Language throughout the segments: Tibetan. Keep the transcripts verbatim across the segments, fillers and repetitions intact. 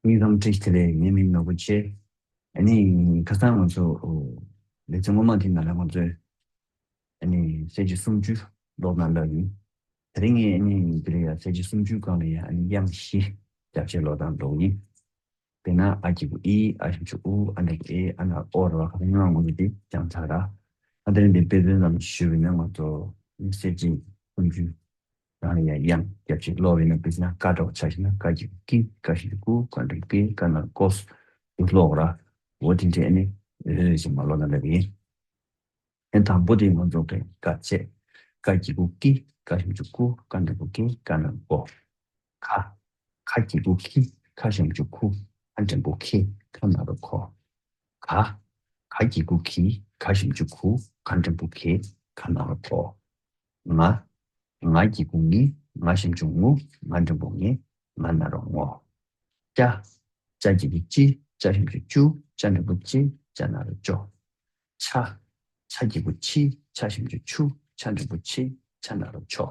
སྙིང་གཏམ་བཀྲ་ཤིས་བདེ་ལེགས། ངའི་མིང་ནོར་བུ་ཆེ། ཨ་ནི་ཁ་སང་ང་ཚོ་ལེ་ཚན་སྔོན་མ་དེ་ནང་ལ་ང་ཚོས་ཨ་ནི་གསལ་བྱེད་སུམ་ཅུ་ཀློག་དང་ལབ་ཡིན། དེ་རིང་ངས་ཨ་ནི་འདི་ལ་ཡང་གསལ་བྱེད་སུམ་ཅུའི་སྒང་ལ་ཡང་ཨ་ནི་དབྱངས་བཞི་རྒྱབ་བྱས་ཀློག་དང་ཀློག་ཡིན། དཔེར་ན་ཨ་གི་གུ་ཨི། ཨ་ཞབས་ཀྱུ་ཨུ། ཨ་འགྲེང་བུ་ཨེ། ཨ་ན་རོ་ཨོ་རེད་བ། ཁ་སང་སྔོན་མ་ང་ཚོ་འདི་སྦྱངས་ཚར་ར། ཨ་དེ་རིང་འདི་དཔེ་མཚོན་ཙམ་ཞུས་པ་ཡིན་ན་ང་ཚོ་གསལ་བྱེད་སུམ་ཅུ་རང་ལ་ཡང་དབྱངས་རྒྱབ་བྱས་ཀློག་པ་ཡིན་ན། དཔེར་ན་ཀ་འདྲ་བོ་ཆ་བཞག་ན་ཀ་གི་གུ་ཀི། ཀ་ཞབས་ཀྱུ་ཀུ། ཀ་འགྲེང་བུ་ཀེ། ཀ་ན་རོ་ཀོ་ཟེར་ཀློག་ར། འོ་དེ་འདྲས་ཨ་ནི་རེ་རེ་བཞིན་མར་ཀློག་དང་ལབ་ཡིན། ཨེ་དང་པོ་དེ་ང་ཚོ་གི་ཀ་བྱས། ཀ་གི་གུ་ཀི། ཀ་ཞབས་ཀྱུ་ཀུ། ཀ་འགྲེང་བུ་ཀེ། ཀ་ན་རོ་ཀོ། ཁ། ཁ་གི་གུ་ཁི། ཁ་ཞབས་ཀྱུ་ཁུ། ཁ་འགྲེང་བུ་ཁེ། ཁ་ན་རོ་ཁོ། ག། ག་གི་གུ་གི། ག་ཞབས་ཀྱུ་གུ། ག་འགྲེང་བུ་གེ། ག་ན་རོ་གོ། ང་། ང་གི་གུ་ངི། ང་ཞབས་ཀྱུ་ངུ། ང་འགྲེང་བུ་ངེ། ང་ན་རོ་ངོ། ཅ། ཅ་གི་གུ་ཅི། ཅ་ཞབས་ཀྱུ་ཅུ། ཅ་འགྲེང་བུ་ཅེ། ཅ་ན་རོ་ཅོ། ཆ། ཆ་གི་གུ་ཆི། ཆ་ཞབས་ཀྱུ་ཆུ། ཆ་འགྲེང་བུ་ཆེ། ཆ་ན་རོ་ཆོ།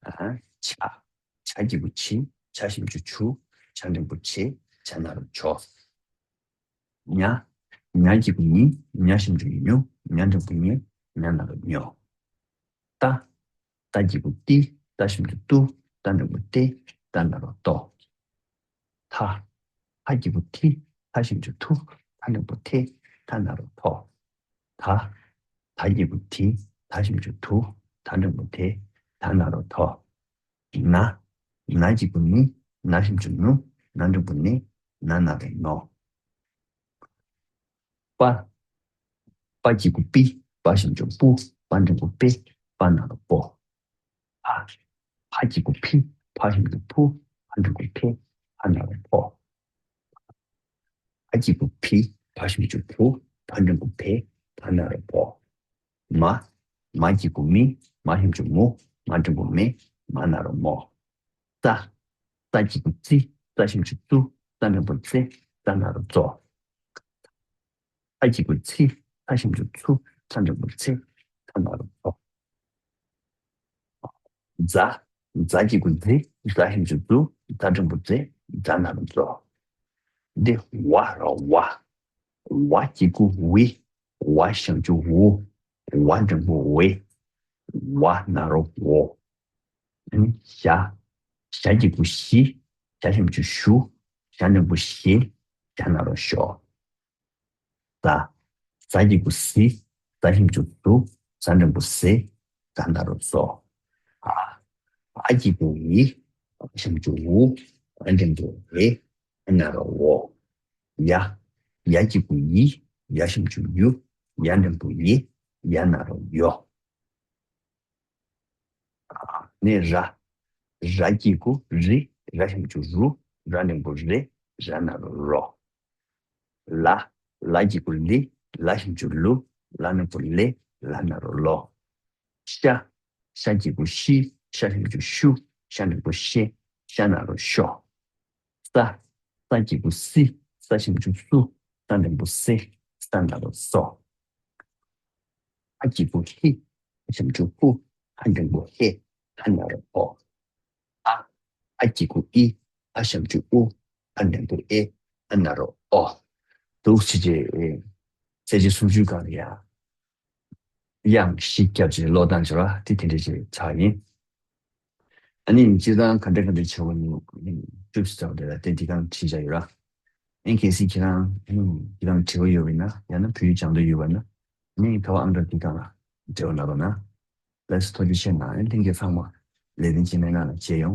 ཨ། ཆ། ཆ་གི་གུ་ཆི། ཆ་ཞབས་ཀྱུ་ཆུ། ཆ་འགྲེང་བུ་ཆེ། ཆ་ན་རོ་ཆོ། ཉ། ཉ་གི་གུ་ཉི། ཉ་ཞབས་ཀྱུ་ཉུ། ཉ་འགྲེང་བུ་ཉེ། ཉ་ན་རོ་ཉོ། ཏ། ཏ་གི་གུ་ཏི། ཏ་ཞབས་ཀྱུ་ཏུ། ཏ་འགྲེང་བུ་ཏེ། ཏ་ན་རོ་ཏོ། ཐ། ཐ་གི་གུ་ཐི། ཐ་ཞབས་ཀྱུ་ཐུ། ཐ་འགྲེང་བུ་ཐེ། ཐ་ན་རོ་ཐོ། ད། ད་གི་གུ་དི། ད་ཞབས་ཀྱུ་དུ། ད་འགྲེང་བུ་དེ། ད་ན་རོ་དོ། ན། ན་གི་གུ་ནི། ན་ཞབས་ཀྱུ་ནུ། ན་འགྲེང་བུ་ནེ། ན་ན་རོ་ནོ། པ། པ་གི་གུ་པི། པ་ཞབས་ཀྱུ་པུ། པ་འགྲེང་བུ་པེ། པ་ན་རོ་པོ། ཕ། ཕ་གི་གུ་ཕི། ཕ་ཞབས་ཀྱུ་ཕུ། ཕ་འགྲེང་བུ་ཕེ། ཕ་ན་རོ་ཕོ། ཕ་གི་གུ་ཕི། ཕ་ཞབས་ཀྱུ་ཕུ། ཕ་འགྲེང་བུ་ཕེ། ཕ་ན་རོ་ཕོ། མ། མ་གི་གུ་མི། མ་ཞབས་ཀྱུ་མུ། མ་འགྲེང་བུ་མེ། མ་ན་རོ་མོ། ཙ། ཙ་གི་གུ་ཙི། ཙ་ཞབས་ཀྱུ་ཙུ། ཙ་འགྲེང་བུ་ཙེ། ཙ་ན་རོ་ཙོ། ཚ་གི་གུ་ཚི། ཚ་ཞབས་ཀྱུ་ཚུ། ཚ་འགྲེང་བུ་ཚེ། ཚ་ན་རོ་ཚོ། ཛ། ཛ་གི་གུ་ཛི། ཛ་ཞབས་ཀྱུ་ཛུ། ཛ་འགྲེང་བུ་ཛེ། ཛ་ན་རོ་ཛོ། འདི་ཝ་ར་ཝ། ཝ་གི་གུ་ཝི། ཝ་ཞབས་ཀྱུ་ཝུ། ཝ་འགྲེང་བུ་ཝེ། ཝ་ན་རོ་ཝོ། ཨ་ནི་ཞ། ཞ་གི་གུ་ཞི། ཞ་ཞབས་ཀྱུ་ཞུ། ཞ་འགྲེང་བུ་ཞེ། ཞ་ན་རོ་ཞོ། ཟ། ཟ་གི་གུ་ཟི། ཟ་ཞབས་ཀྱུ་ཟུ། ཟ་འགྲེང་བུ་ཟེ། ཟ་ན་རོ་ཟོ། འ། འ་གི་གུ་འི། འ་ཞབས་ཀྱུ་འུ། འ་འགྲེང་བུ་འེ། འ་ན་རོ་འོ། ཡ། ཡ་གི་གུ་ཡི། ཡ་ཞབས་ཀྱུ་ཡུ། ཡ་འགྲེང་བུ་ཡེ། ཡ་ན་རོ་ཡོ། ནས་ར། ར་གི་གུ་རི། ར་ཞབས་ཀྱུ་རུ། ར་འགྲེང་བུ་རེ། ར་ན་རོ་རོ། ལ། ལ་གི་གུ་ལི། ལ་ཞབས་ཀྱུ་ལུ། ལ་འགྲེང་བུ་ལེ། ལ་ན་རོ་ལོ། ཤ། ཤ་གི་གུ་ཤི། ཤ་ཞབས་ཀྱུ་ཤུ། ཤ་འགྲེང་བུ་ཤེ། ཤ་ན་རོ་ཤོ། ས། ས་གི་གུ་སི། ས་ཞབས་ཀྱུ་སུ། ས་འགྲེང་བུ་སེ། ས་ན་རོ་སོ། ཧ་གི་གུ་ཧི། ཧ་ཞབས་ཀྱུ་ཧུ། ཧ་འགྲེང་བུ་ཧེ། ཧ་ན་རོ་ཧོ། ཨ། ཨ་གི་གུ་ཨི། ཨ་ཞབས་ཀྱུ་ཨུ། ཨ་འགྲེང་བུ་ཨེ། ཨ་ན་རོ་ཨོ། འདུག་སེ་བྱས། གསལ་བྱེད་སུམ་ཅུའི་སྒང་ལ་ཡ། དབྱངས་བཞི་རྒྱབ་བྱས་ཀློག་སྟངས་བྱས་ར་དེ་དེ་འདྲ་ཞིག་ཆགས་ཡིན། ཨ་ནི་སྤྱིར་བཏང་ག་འདྲ་ག་འདྲ་བྱེད་དགོས་ནི་ཀྲུབ་སི་ཙམ་དེ་ལ་དེ་འདི་གང་བྲིས་བཞག་ཡོད་ར། ཨེན་ཁེ་སི་ཁྱེད་རང་ཨ་ནི་འདི་གང་བྲིས་པ་ཡོད་པ་ཡིན་ན། ཡང་ན་བོད་ཡིག་སྦྱང་འདོད་ཡོད་པ་ན། ཨ་ནི་ཁ་པར་ཨང་གྲངས་འདི་གང་ལ་འབྲེལ་བ་གནང་རོགས་གནང་། ལགས་སོ། ཐུགས་རྗེ་ཆེ་གནང་། ཨ་ནི་ལྷན་རྒྱས་ཚང་མ་ལེགས་ལྡན་འཆི་མེད་ངང་ལ་མཇལ་ཡོང་།